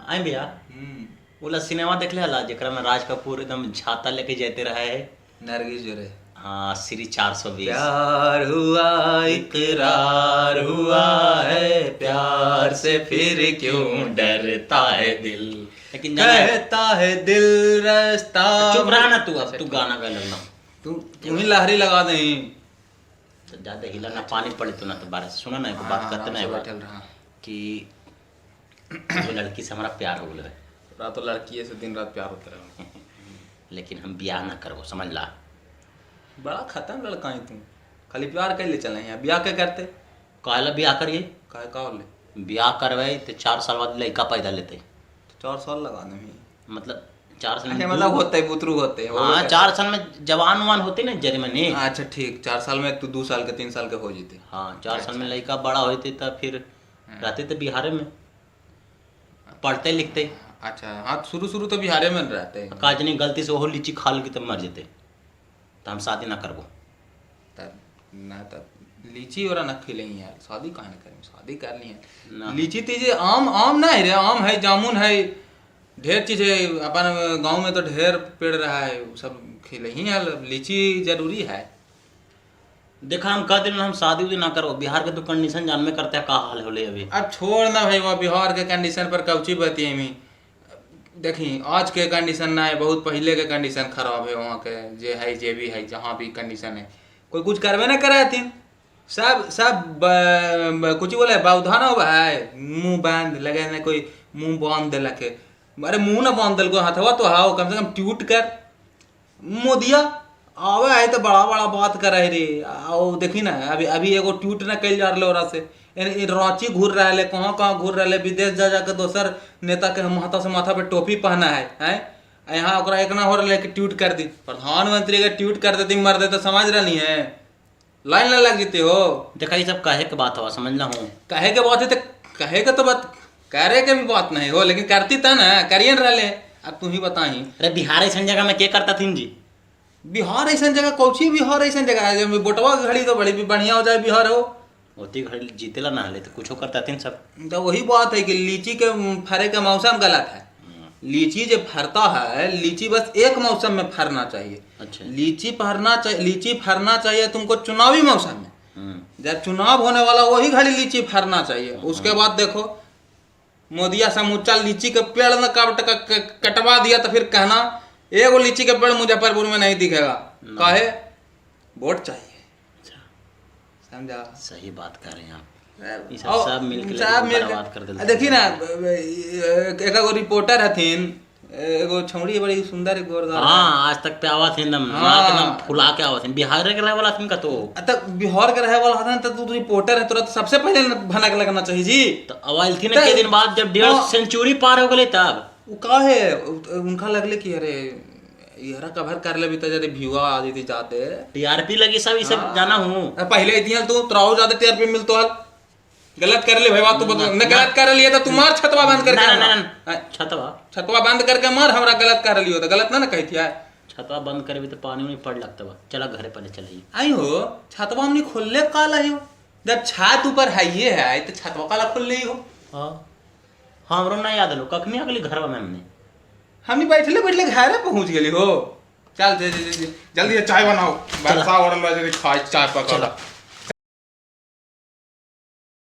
आए भैया। बोला सिनेमा देखले हला जेकरा में राज कपूर एकदम छाता लेके जाते रहे है। नरगिस जो रे। हाँ, श्री 420। प्यार हुआ इकरार हुआ है, प्यार से फिर क्यों डरता है दिल, लेकिन जाना कहता है दिल रास्ता। चुप रहा ना तू, अब तू गाना गा लगना। तू तू ही लहरी लगा दे। तो ज्यादा हिला ना, पानी पड़े तो ना तो बारिश। सुना ना, एक बात करते ना एक बार बैठल रहा कि वो लड़की से हमारा प्यार हो गया है। रात तो लड़की से दिन रात प्यार होता रहा। लेकिन हम ब्याह ना करबो, समझ ला। बड़ा खत्म लड़का है तू, खाली प्यार कर ले चले हैं, ब्याह के करते। काहेला ब्याह करिए? काहे का होले? ब्याह करवाई तो 4 साल बाद लड़का पैदा लेते। तो 4 साल लगा दे। मतलब 4 साल अच्छा में मतलब होते बुतरू होते हैं। हाँ, 4 साल में जवान उवान होते ना जरे मने। अच्छा ठीक, 4 साल में तू 2 साल के 3 साल के हो जीते। हाँ, 4 साल में लड़का बड़ा होते तब फिर रहते तो बिहार में, पढ़ते लिखते। अच्छा हाँ, शुरू शुरू तो बिहारे में रहते हैं। काजनी गलती से ओहो लीची खा लगी तो मर जेते, तो हम शादी ना करबो। तब ना तब लीची और ना खिले यार, शादी काहे ना करें, शादी कर ली ना। है लीची तीजे आम आम ना है रे, आम है, जामुन है, ढेर चीज है अपन गांव में तो ढेर पेड़ रहा है, वो सब खिले ही है, लीची जरूरी है। देखा हम कह दिन हम शादी उदी ना करो, बिहार के तो कंडीशन जानबे करते हैं का हाल होले अभी। अब छोड़ ना भाई, वो बिहार के कंडीशन पर कौची बतियमी। देखी आज के कंडीशन ना है, बहुत पहले के कंडीशन खराब है वहाँ के, जे है जे भी है जहाँ भी कंडीशन है, कोई कुछ करबे ना करे हथिन। सब सब कुछ बोले बौधा ना है, मुंह बांध लगे ना, कोई मुंह बांध देलक है। अरे मुंह ना बांध देलको, हथवा तो हाओ कम से कम ट्यूट कर। मोदिया आवे है तो बड़ा बड़ा बात करे है रे। आओ देखी ना अभी अभी एगो ट्वीट ना कल जा रहा ओरा से, ए रांची घूर रहा है, कहाँ कहाँ घूर रहा है, विदेश जा जाके दोसर नेता के माथा से माथा पे टोपी पहना है, हैं आ यहाँ ओकरा एक ना हो रहा है कि ट्वीट कर दी। प्रधानमंत्री के ट्वीट कर देती मर दे तो समझ रही है लाइन ना लग जीते हो। देखा ये सब काहे के बात हुआ, समझ ला हूँ। कहे के बात है तो कहे के तो बात करे के भी बात नहीं हो, लेकिन करती त ना करिए रहे। अब तू ही बताही। अरे बिहार ऐसा जगह में के करता थी जी? बिहार ऐसा जगह कौची, बिहार ऐसा जगह है जब बोटवा के घड़ी तो बड़ी भी बढ़िया हो जाए बिहार हो। ओती घड़ी जीतेला ना हले तो कुछो करता थी सब। तो वही बात है कि लीची के फरे का मौसम गलत है। लीची जो फरता है, लीची बस एक मौसम में फरना चाहिए। अच्छा। लीची फरना चाहिए, लीची फरना चाहिए तुमको चुनावी मौसम में। जब चुनाव होने वाला वही घड़ी लीची फरना चाहिए। उसके बाद देखो मोदिया समूचा लीची के पेड़ न काट कटवा दिया तो फिर कहना एगो लीची के पेड़ मुजफ्फरपुर में नहीं दिखेगा। काहे? वोट चाहिए। अच्छा। समझा? सही बात कर रहे हैं आप। ई सब और सब मिलके सब लड़की के मिलके बर्बाद कर देलथिन। देखी ना एक एगो रिपोर्टर हथिन, एगो छौड़ी बड़ी सुंदर गोरदार। हाँ, आज तक पे आवत है एकदम नाक एकदम फुला के आवत है। बिहार के रहे वाला थी का तो। तब बिहार के रहे वाला हथिन तो तू रिपोर्टर है, तोरा तो सबसे पहले भनक लगना चाहिए जी। तो अवाइल थी ना के दिन बाद जब 1.5 सेंचुरी पार हो गए तब। वो का है उनका लगले कि अरे यहरा कवर कर ले भी तो जरे व्यूआ आ जती जाते। टीआरपी लगी सब ई सब जाना हूँ। अरे पहले इतिहास तू तोरा ज्यादा टीआरपी मिलतो हल। गलत कर ले भाई बात, तू बता न गलत कर लिए तो तू मार छतवा बंद करके ना ना हमरा। ना, ना छतवा छतवा बंद करके मार हमरा, गलत कर लियो तो गलत ना ना कहती है। छतवा बंद करबी तो पानी उनी पड़ लगता बा, चला घरे पहले चलिए। आई हो छतवा हमनी खोलले काला हो, जब छत ऊपर है ये है तो छतवा काला खोल ले हो। हाँ हमरो ना याद लो कखनी अगली घरवा में हमने हमनी बैठले बैठले घरे पहुंच गेली हो। चल जे जे जे जल्दी से चाय बनाओ, बरसा हो रहल बा, जल्दी खाए चाय पकड़।